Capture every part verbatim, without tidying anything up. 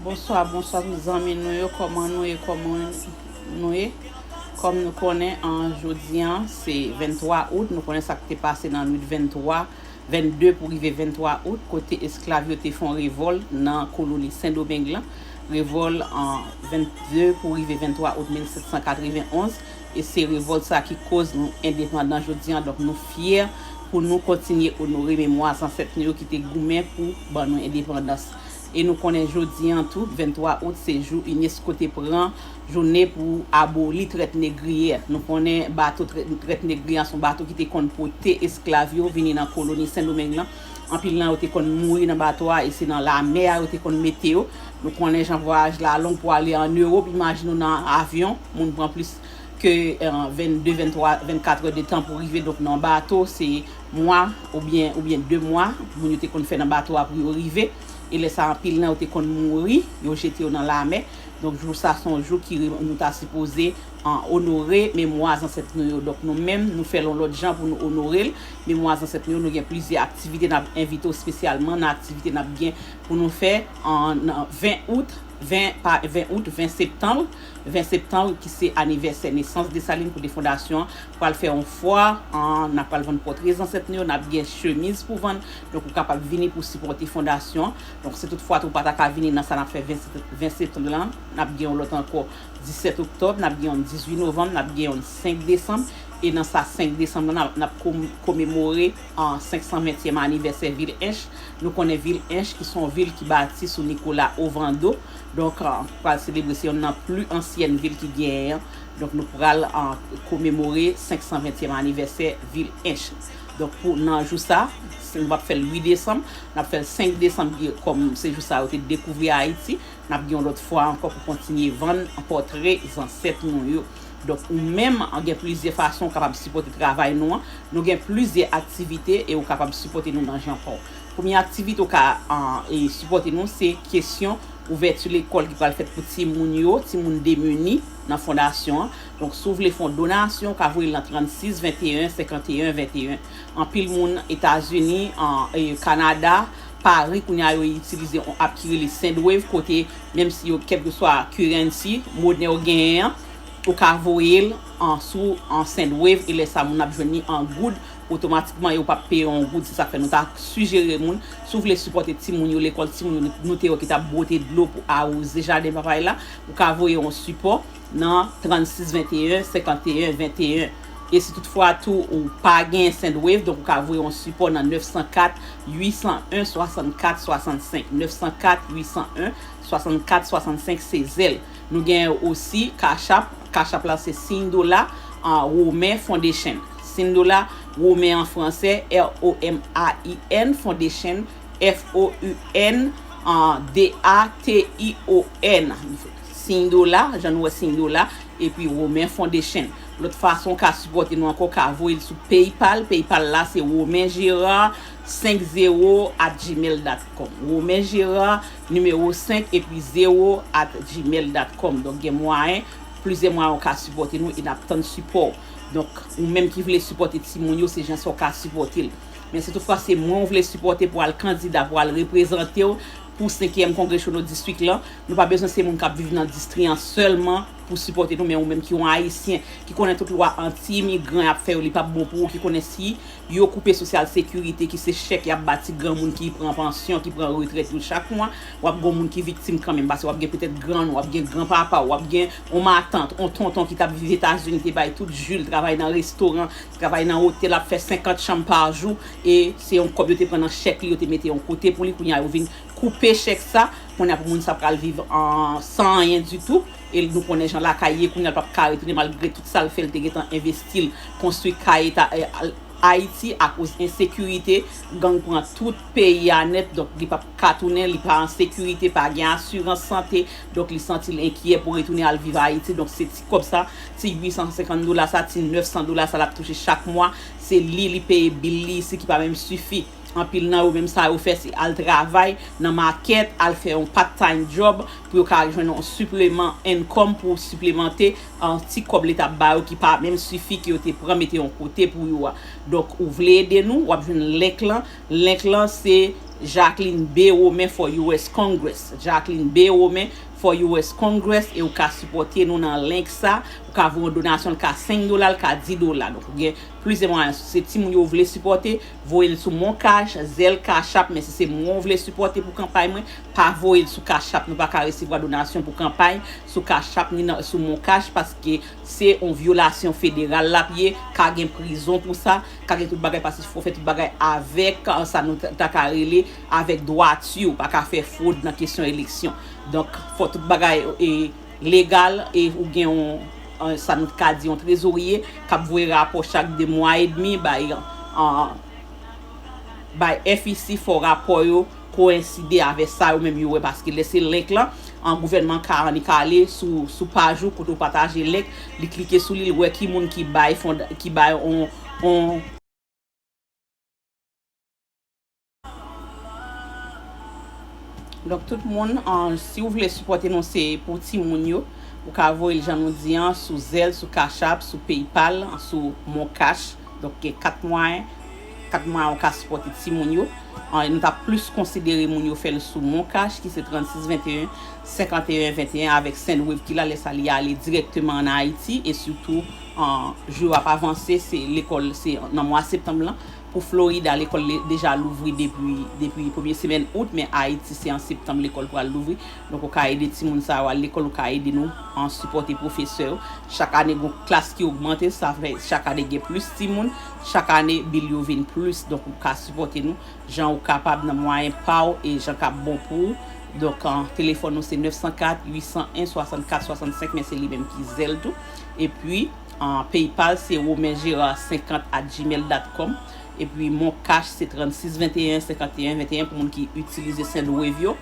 Bonswa, bonswa tout zanmi nou yo, kòman nou ye, kòman nou ye? Kòm nou konnen, an jodi an, se venntwa out, nou konnen sa k te pase nan nwit venntwa, vennde pou rive venntwa out, kote esklav yo te fè yon revòl nan koloni Sendomeng lan, revòl an vennde pou rive venntwa out mil sèt san katreven onz, e se revòl sa ki koz nou endepandan jodi an, donk nou fyè pou nou kontinye onore memwa zansèt nou yo ki te goumen pou ban nou endepandans. E nou konnen jodi an tou, venntwa out, se jou unesco te pran jounen pou aboli trèt negriye. Nou konnen bato trèt negriye an se yon bato ki te konn pote esklav yo vini nan koloni Sendomeng lan. Anpil nan yo te konn mouri nan bato a e se nan lamè a yo te konn mete yo. Nou konnen jan vwayaj la long pou ale an Ewòp. Imajine w nan avyon, moun pran plis ke vennde, venntwa, vennkat è de tan pou rive. Donk nan bato, se mwa oubyen, oubyen de mwa moun yo te konn fè nan bato a pou yo rive. E lè sa, anpil nan yo te konn mouri, yo jete yo nan lamè. Donk jou sa se yon jou ki nou ta sipoze onore memwa zansèt nou yo. Donk nou menm, nou fè l yon lòt jan pou nou onore l. Memwa zansèt nou yo, nou gen plizyè aktivite n ap envite w espesyalman nan aktivite n ap gen pou nou fè an ven out, ven, pa ven out, ven septanm, ven septanm ki se anivèsè nesans Desalin kote fondasyon an pral fè yon fwa, an, n ap pral vann pòtre zansèt nou yo, n ap gen chemiz pou vann, donk ou kapab vini pou sipòte fondasyon an. Donk si tout fwa tou ou pa ta ka vini nan sa n ap fè ven septanm lan, n ap gen yon lòt ankò disèt oktòb, n ap gen yon dizuit novanm, n ap gen yon senk desanm, e nan sa senk desanm lan, n ap, n ap komemore an senk san ventyèm anivèsè vil Ench. Nou konnen vil Ench ki se yon vil ki bati sou Nicolas Ovando. Donk, pral selebre, se yonn nan pli ansyèn vil ki genyen an. Donk nou pral komemore senk san ventyèm anivèsè vil Ench. Donk pou nan jou sa, nou p ap fè l uit desanm, n ap fè l senk desanm kòm se jou sa yo te dekouvri Ayiti. N ap gen yon lòt fwa ankò pou kontinye vann pòtre zansèt nou yo. Donk ou menm, gen plizyè fason ou kapab sipòte travay nou an. Nou gen plizyè aktivite e ou kapab sipòte nou nan jan pa w. Premye aktivite ou ka sipòte nou se kesyon ouvèti lekòl ki pral fèt pou timoun yo, timoun demini nan fondasyon an. Donk si w vle fè yon donasyon, ou ka voye l nan trannsis venteyen senkanteyen venteyen. Anpil moun Etazini, Kanada, Pari kounye a yo itilize yon app ki rele Sendwave kote menm si yo kèlkeswa currency, monè w genyen an, ou ka voye l sou Sendwave e lè sa moun ap jwenn li an goud otomatikman e ou p ap peye yon goud. Se sa k fè nou ta sijere moun, si w vle sipòte timoun yo, lekòl timoun yo, nou te wè ki t ap bwote dlo pou awoze jaden papay la, ou ka voye yon sipò nan trannsis venteyen senkanteyen venteyen. E si toutfwa tou ou pa gen Sendwave, donk ou ka voye yon sipò nan nèf san kat uit san en swasannkat swasannsenk, nèf san kat uit san en swasannkat swasannsenk se Zelle. Nou gen osi Cash App, Cash App la se Siyn Dola Romain Foundation. Siyn Dola Romain an fransè, R O M A I N, Foundation, F O U N D A T I O N. Siyn Dola, jan nou wè Siyn Dola, epi Romain Foundation. Lòt fason w ka sipòte nou ankò, w ka voye l sou PayPal. PayPal la se Romain Gerard senk zewo at gmail dot com. Romain Gerard nimewo senk epi zewo at gmail dot com. Donk gen mwayen, plizyè mwayen w ka sipòte nou e n ap tann sipò w. Donk ou menm ki vle sipòte timoun yo, se jan sa w ka sipòte l. Men si toutfwa se mwen w vle sipòte pou al kandida, pou al reprezante w pou senkyèm kongrè Chono District lan, nou pa bezwen se moun k ap viv nan distri an sèlman pou sipòte nou, men ou menm ki yon Ayisyen, ki konnen tout lwa anti-imigran y ap fè yo, li p ap bon pou ou, ki konnen si yo koupe sosyal sekirite, ki se chèk y ap ba ti granmoun ki pran pansyon, ki pran retrèt yo chak mwa, w ap gen moun ki viktim kanmenm, paske w ap gen petèt grann ou, w ap gen granpapa ou, w ap gen yon matant, yon tonton ki t ap viv Etazini, te bay tout jou l travay nan restoran, travay nan otèl, ap fè senkant chanm pa jou, e se yon kòb yo te pran nan chèk li, yo te mete yon kote pou li, kounye a yo vin koupe chèk sa, kounye a pou moun sa pral viv an, san anyen ditou, e nou konnen jan lakay ye, kounye a l p ap ka retounen malgre tout sa l fè, l te gentan envesti l, konstwi kay eta, e, Ayiti akoz ensekirite, gang pran tout peyi a nèt, donk li p ap ka tounen, li pa an sekirite, pa gen asirans sante, donk li santi l enkyè pou retounen al viv Ayiti, donk se ti kòb sa, ti uit san senkant dola sa, ti nèf san dola sa l ap touche chak mwa, se li, li peye bil li isi ki pa menm sifi. Anpil nan yo menm sa yo fè se al travay nan makèt, al fè yon part time job pou yo ka jwenn yon sipleman income pou siplemante an ti kòb leta ap ba yo ki pa menm sifi ke yo te pran mete yon kote pou yo a. Donk ou vle ede nou, w ap jwenn link lan. Link lan se Jacqueline B Romain for U S Congress. Jacqueline B Romain for U S Congress e ou ka sipòte nou nan link sa. Ou ka voye yon donasyon, l ka senk dola, l ka dis dola. Donk ou gen plizyè mwayen. Si se timoun yo ou vle sipòte, voye l sou Mon Cash, Zelle, Cash App, men si se mwen ou vle sipòte pou kanpay mwen, pa voye l sou Cash App. Nou pa ka resevwa donasyon pou kanpay sou Cash App ni nan, sou Mon Cash paske se yon vyolasyon federal l ap ye, ka gen prizon pou sa, ka gen tout bagay paske fò fè tout bagay avèk, uh, sa nou ta ka rele avèk dwati, ou pa ka fè fwod nan kesyon eleksyon. Donk fò tout bagay e legal e ou gen yon, uh, sa nou ka di yon trezorye k ap voye rapò chak de mwa edmi bay, uh, bay F E C, fò rapò yo koyenside avè sa yo menm yo wè paske lè se link lan, an gouvènman ka annik ale sou, sou paj ou kote ou pataje link, li klike sou li, li wè ki moun ki bay fonda, ki bay on, on. Donk tout moun, an, si ou vle sipòte nou se pou timoun yo, ou ka voye l jan nou di an sou Zelle, sou Cash App, sou PayPal, sou Mon Cash. Donk gen kat mwayen, kat mwayen ou ka sipòte timoun yo. An, nou ta plis konsidere moun yo fè l sou Mon Cash ki se trannsis venteyen senkanteyen venteyen avèk Sendwave ki la, lè sa li ale dirèkteman ann Ayiti e sitou, an, jou yo ap avanse, se lekòl, se nan mwa septanm lan. Pou Florida, lekòl deja louvri depi, depi premye semèn out, men Ayiti se an septanm lekòl pral louvri. Donk ou ka ede timoun sa yo al lekòl, ou ka ede nou an sipòte pwofesè yo. Chak ane gon klas ki ogmante, sa fè chak ane gen plis timoun, chak ane bil yo vin plis. Donk ou ka sipòte nou jan ou kapab nan mwayen pa w e jan k ap bon pou ou. Donk an, telefòn nou se nèf san kat, uit san en, swasannkat swasannsenk, men se li menm ki Zelle tou. Epi an, PayPal se Romain Gérard senkant at gmail dot com. Epi Mon Cash se trannsis venteyen senkanteyen venteyen pou moun ki itilize Sendwave yo.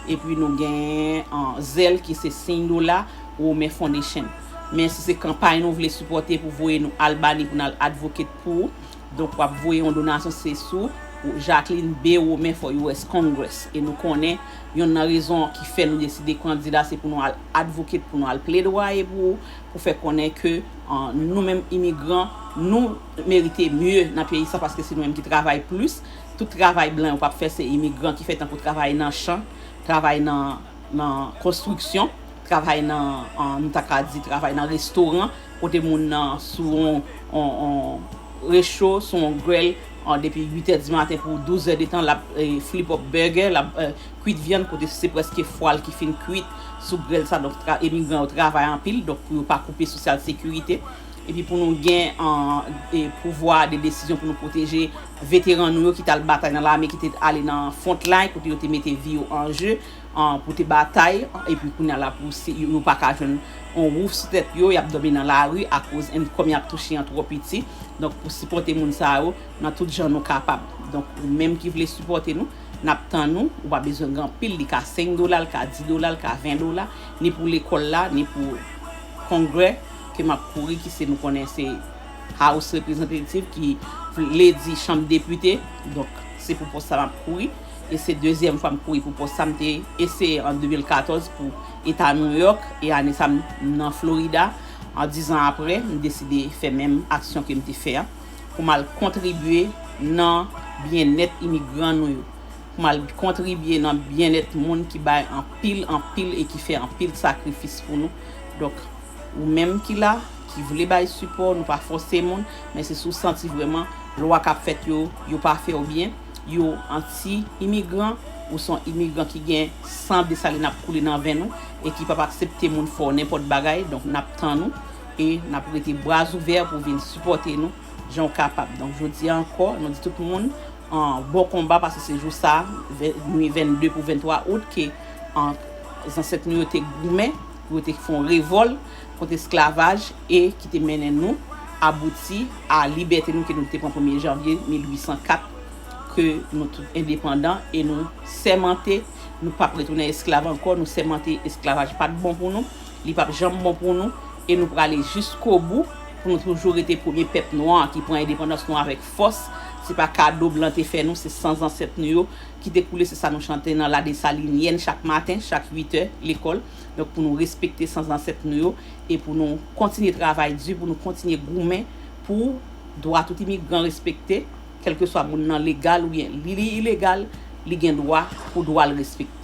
Epi nou gen an, Zelle ki se senk dola, Romain Foundation. Men si se kanpay nou vle sipòte pou voye nou Albany pou n al advocate pou ou, donk w ap voye yon donasyon se sou Jacqueline B Romain for U S Congress. E nou konnen yonn nan rezon ki fè nou deside kandida se pou nou al advocate, pou nou al pledwaye pou ou, pou fè konnen ke, an, nou menm imigran, nou merite mye nan peyi sa paske se nou menm ki travay plis. Tout travay blan yo p ap fè, se imigran ki fè, tankou travay nan chan, travay nan, nan konstriksyon, travay nan, an, nou ta ka di, travay nan restoran, kote moun nan sou yon, yon, yon recho, sou yon grèl, an, depi uit è di maten pou douz è de tan, l ap, e, flip up burger, l ap, e, kwit vyann, kote se prèske fwa l ki fin kwit sou grèl sa. Donk, tra-, imigran yo travay anpil, donk, pou yo pa koupe sosyal sekirite. Epi pou nou gen, an, e, pouvwa de desizyon pou nou pwoteje veteran nou yo ki t al batay nan lame, ki te ale nan frontline, kote yo te mete vi yo an je, an, pou te batay, epi kounye a la pou se, yo, yo pa ka jwenn yon wouf sou tèt yo, y ap dòmi nan lari akoz income y ap touche an twò piti. Donk, pou sipòte moun sa yo nan tout jan nou kapab. Donk, ou menm ki vle sipòte nou, n ap tann ou. Ou pa bezwen gen anpil, li ka senk dola, li ka dis dola, li ka ven dola, ni pou lekòl la, ni pou kongrè ke m ap kouri, ki se nou konnen se House Representative, ki vle di Chanm Depite. Donk, se pou pòs sa m ap kouri. E se dezyèm fwa m kouri pou pòs sa. M te eseye an de mil katòz pou Eta New York, e ane sa m nan Florida. An diz an apre, m deside fè menm aksyon ke m te fè a, pou m al kontribye nan byennèt imigran nou yo, pou m al kontribye nan byennèt moun ki bay anpil, anpil e ki fè anpil sakrifis pou nou. Donk, ou menm ki la, ki vle bay sipò, nou pa fòse moun, men se si w santi vrèman lwa k ap fèt yo, yo pa fè w byen, yo anti-imigran, ou se yon imigran ki gen san Desalin ap koule nan venn ou e ki p ap aksepte moun fè w nenpòt bagay. Donk, n ap tann ou e n ap rete bra ouvè pou w vin sipòte nou jan w kapab. Donk, jodi a ankò, nou di tout moun, an, bon konba, paske se jou sa, ven-, nwi vennde pou venntwa out, ke, an, zansèt nou yo te goumen, yo te fè yon revòl kont esklavaj e ki te mennen nou abouti a libète nou ke nou te pran premye janvye mil uit san kat, ke nou tout endepandan e nou sèmante nou p ap retounen esklav ankò, nou sèmante esklavaj pa t bon pou nou, li p ap janm bon pou nou, e nou prale jiskobou pou nou toujou rete premye pèp nwa ki pran endepandans nou avèk fòs. Se pa kado blan te fè nou, se san zansèt nou yo ki te koule, se sa nou chante nan La Dessalinienne chak maten, chak uit è, lekòl. Donk, pou nou respekte san zansèt nou yo e pou nou kontinye travay di, pou nou kontinye goumen pou dwa tout imigran respekte, kèlkeswa moun nan legal oubyen li, li ilegal, li gen dwa pou dwa l respekte.